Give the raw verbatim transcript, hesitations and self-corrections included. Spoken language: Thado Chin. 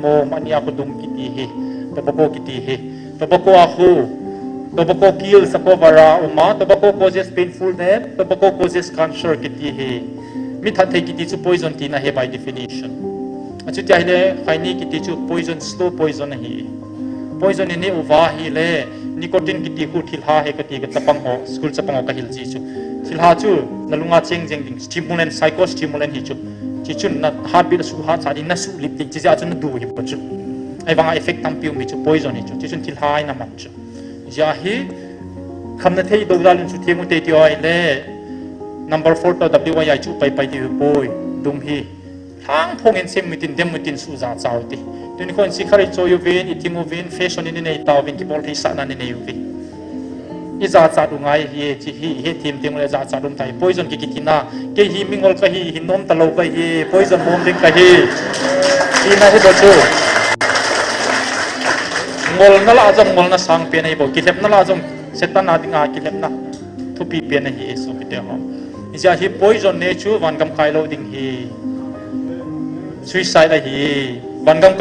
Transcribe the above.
Tobacco, mania khu dum kiti hi, tobacco kiti hi. Tobacco a khu, tobacco kills a cover a um a, tobacco causes painful death, tobacco causes cancer kiti hi. Mi that thei kiti chu poison tina hi by definition. Achuti ahile, khaini kiti chu poison, slow poison ahi. Poison i neh uva ahile, nicotine kiti khu thilha hi kati ka chapang ho, school chapang ho ka hil ji chu. Thilha chu, na lunga cheng jeng ding, stimulant, psychostimulant hi chu. Chi chun na heartbeat a suhat cha ding, na sulip ding, chi jeh a chu na du hi bou chu. Ahivanga effect tampi um hi chu, poison hi chu. Chi chun thilha hi na man chu. Jeh hi, khamna thei dou dal in chu theng u te ti ahile, number four toh W I I chu pai pai ti u poi, dum hi. Lhang phong in sem utin, dem utin, suh jachat u ti. Tuni khon sikha i choi uvin, i thim uvin, fashion in i nei tauvin, kibol thei sahna in i nei uvin. I jachat u ngai hi, chi hi, i hethem teng ule jachat um tai. Poison ki kiti na, kei hi mingol ka hi, hin nom talou ka hi, poison mom ding ka hi. Tina hi bou chu. Ngolna lah jong ngolna sang pen ahi bou, kilhepna lah jong Satan a dinga kilhepna thupi pen ahi, sopite ho. Hijeh a hi poison neh chu vangam kai lou ding hi. Suicide ahi. Vangam